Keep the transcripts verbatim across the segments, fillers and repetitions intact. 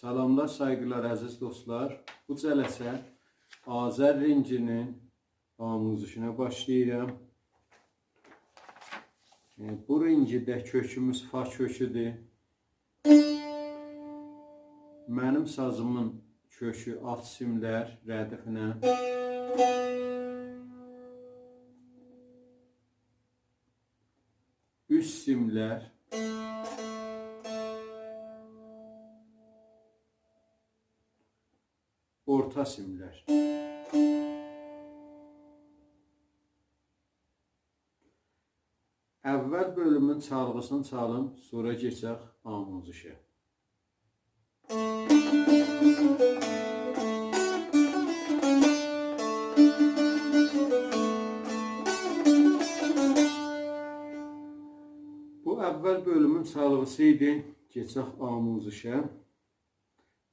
سلاملار، سایغیلار، عزیز دوستلار. بو جلسه آذر رنگینین آموزشینه باشلاییرام. ائ، بو رنگیده کؤکوموز فا کؤکودور. منیم سازیمین کؤکو آلت سیملر ردیفینه. اوست سیملر، اورتا سیملر. اول بؤلومون چالغیسینی چالیم، سونرا کئچک آموزشه. بو اول بؤلومون چالغیسی ایدی. کئچک آموزشه.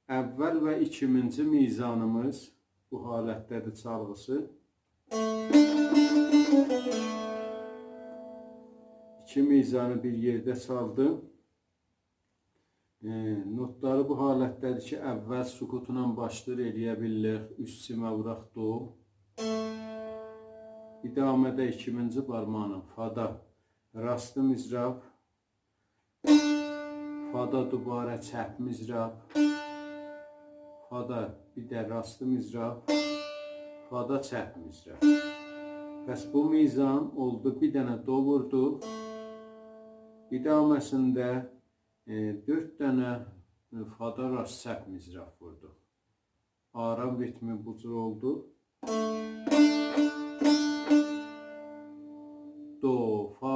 اول و ایکیمینجی میزانیمیز بو حالتده‌دیر چالغیسی. ایکی میزانی بیر یئرده چالدیم. ائ، نوتلاری بو حالتده‌دیر کی، اول سکوتلا باشلاییر، ائلیه بیلیریک، اوست سیمه ووراق دو. ادامه‌ده ایکیمینجی بارماغینان فادا راست مضراب، فادا دوباره چپ مضراب، فادا بیر ده راست مضراب، فادا چپ مضراب. پس بو میزان اولدو، بیر دنه دو ووردوق. ادامه‌سینده، ائ، دؤرد دنه، ائ، فادا راست چپ مضراب ووردوق. آرام ریتمی بو جور اولدو. دو، فا،